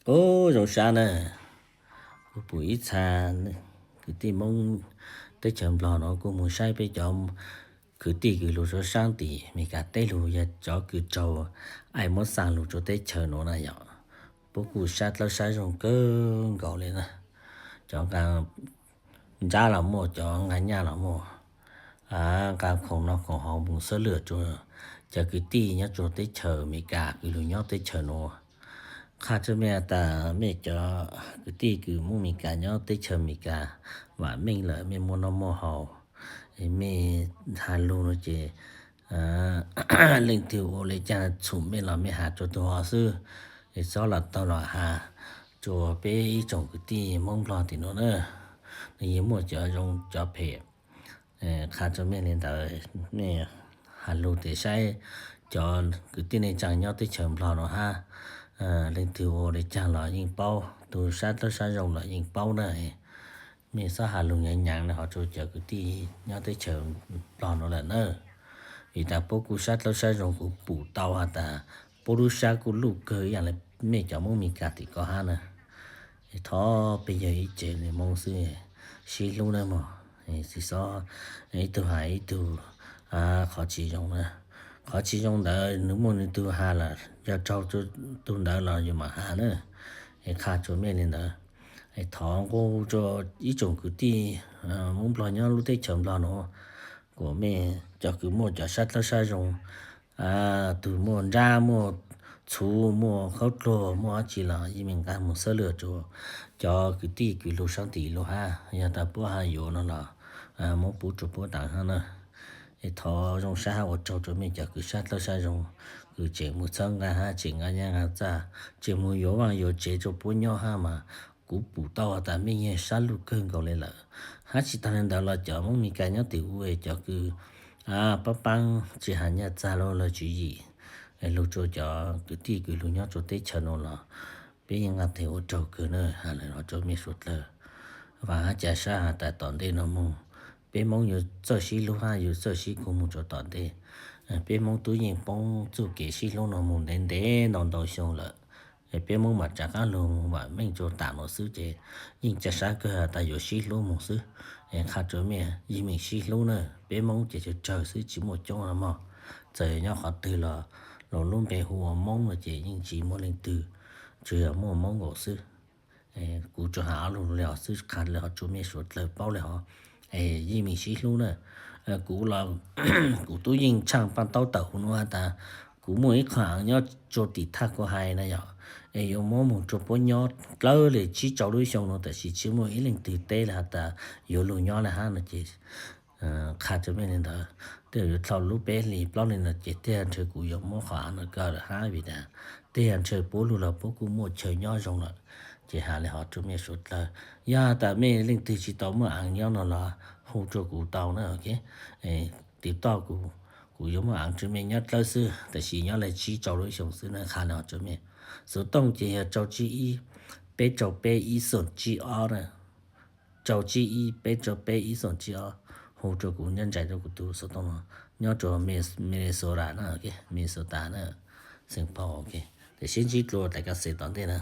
Ub, zoo sab na, kuv pum ib txha kwv tij Hmoob teb chaws Nplog no kuj mus saib peb cov kwv tij kws lug sab sab tim Meskas teb lug, yog cov kws raug aim muab xa lug rua teb chaws nuav na yom. Puab kuj sab dlawb sab zoo kawg nkaus li na. Cov nqaa nrab los muaj, cov nqaa nyaj los muaj, nqaa khoom noj khoom haus mus xab lwj rua cov kwv tij nyob rua teb chaws Amelikas kws lug nyob teb chaws nuav. Qha rua mej tas mej cov kwv tij kws Hmoob Amelikas nyob teb chaws Amelikas, vam meej lawm mej muaj noj muaj haus, mej has lug no ces leej twg ua le caag txhum mej los mej has rua tug hov xwb, es txhob los taug los has rua peb ib tsoom kwv tij Hmoob Nplog tim nuav na. Nws yeej muaj cov zoo cov phem. Qha rua mej le ntawd, mej has lug tes saib cov kwv tij neej tsaa nyob teb chaws Nplog nuav hab, leej twg ua le caag los yeej paub, tug sab dlawb sab zoo los yeej paub na. Mej txhob has lug nyaav nyaav le hov rua cov kwv tij nyob teb chaws Nplog nuav lawm na. Vim tas puab kuj sab dlawb sab zoo, kuv pum tau has tas puab lub sab kuj luj kawg ib yaam le mej cov Hmoob Amelikas tim ko hab na. Thov peb yog ib tsev neeg Hmoob xwb, sib hlub nawb mog. Tsis txhob ib tug has ib tug qhov tsis zoo na. Qhov tsis zoo ntawd nws muaj nws tug has lawm, yog raug tug ntawd los yus mam has na. Es qha rua mej le ntawd, es thov nqua hu rua ib tsoom kwv tij Hmoob Nplog nyob lub teb chaws Nplog nuav, kuas mej cov kws muaj cov sab dlawb sab zoo, tug muaj nrab muaj txhuv muaj khaub dluag muaj dlaab tsi los yeej meem nqa mus xab lwj rua cov kwv tij kws lug sab tim lug hab. Yog tas puab has yuav no los muab pub rua puab tas hab na. Es thov zoo sab hab ua tsaug rua mej cov kws sab dlawb sab zoo, kws tseem mus txhawb nqa hab tseem nqa nyaj nqa txag, tseem mus yuav vaaj yuav tsev rua puab nyob hab mas kuv pum tau has tas mej yeej sab luj kawg nkaus le lawm. Hab tsis taag le ntawd los cov Hmoob Amelikas nyob tim ub cov kws paab paab tsis has nyaj txag lug lawv tswv yim lug rua cov kwv tij kws lug nyob rua teb chaws nuav los peb yeej nqa tes ua tsaug kawg na. Has le hov rua mej suav dlawg, vaam hab ca sab has tas tom ntej nuav moog peb Hmoob yuav txawj sib hlub hab yuav txawj sib kug moog rua tom ntej. Peb Hmoob tub yeej poob txuj kev sib hlub nuav moog ntev ntev ntau ntau xyoo lawm. Peb Hmoob mam rov qaab lug vaam meej rua tam nuav xwb ces yeej ca sab kawg has tas yuav sib hlub moog xwb. Qha rua mej yeej meem sib hlub na, peb Hmoob ces tsawg tsawg xwb tsis muaj coob le mog. Txawm yog nyob qhov twg los lub npe hu ua Hmoob no ces yeej tsis muaj leej twg, tsuas yog muaj Hmoob nkaus xwb. Kuv tsuas has ob lug le hov xwb, qha le hov rua mej suav dlawg paub le hov. Es yeej meem sib hlub na. Kuv los kuv tub yeej tshaaj paaj taub tawm huv nuav has tas kuv muaj ib qho aav nyob rua tim thaj kuv hais na yom, es yuav muab moog rua puab nyob dlawb le tsib rau lub xyoo nuav tab sis tsis muaj ib leej twg teb le has tas yuav lug nyob le hab no ces qha rua mej le ntawd, tej zaum yuav dlhau lub peb hlis plaub hlis no ces tej zaum ntshe kuv yuav muab qhov aav no kaw lawm hab vim tas tej zaum ntshe puab lug los puab kuj muaj chaw nyob zoo lawm. Ces has le hov rua mej suav dlawg, yog tas mej leej twg tsis tau muaj aav nyob no los hu rua kuv tau na. Tiv toj kuv, kuv yuav muaj aav rua mej nyob dlawb xwb tab sis nyob le tsib rau lub xyoo xwb na. Qha le hov rua mej, xuv tooj ces yog rau tsib ib, peb rau peb ib xoom tsib ob na. Rau tsib ib peb rau peb ib xoom tsib ob. Hu rua kuv nyob nraim rua kuv tug xuv tooj no, nyob rua Minnesota na, Saint Paul. Tes sib ntsib dlua tas ka xes tom ntej na.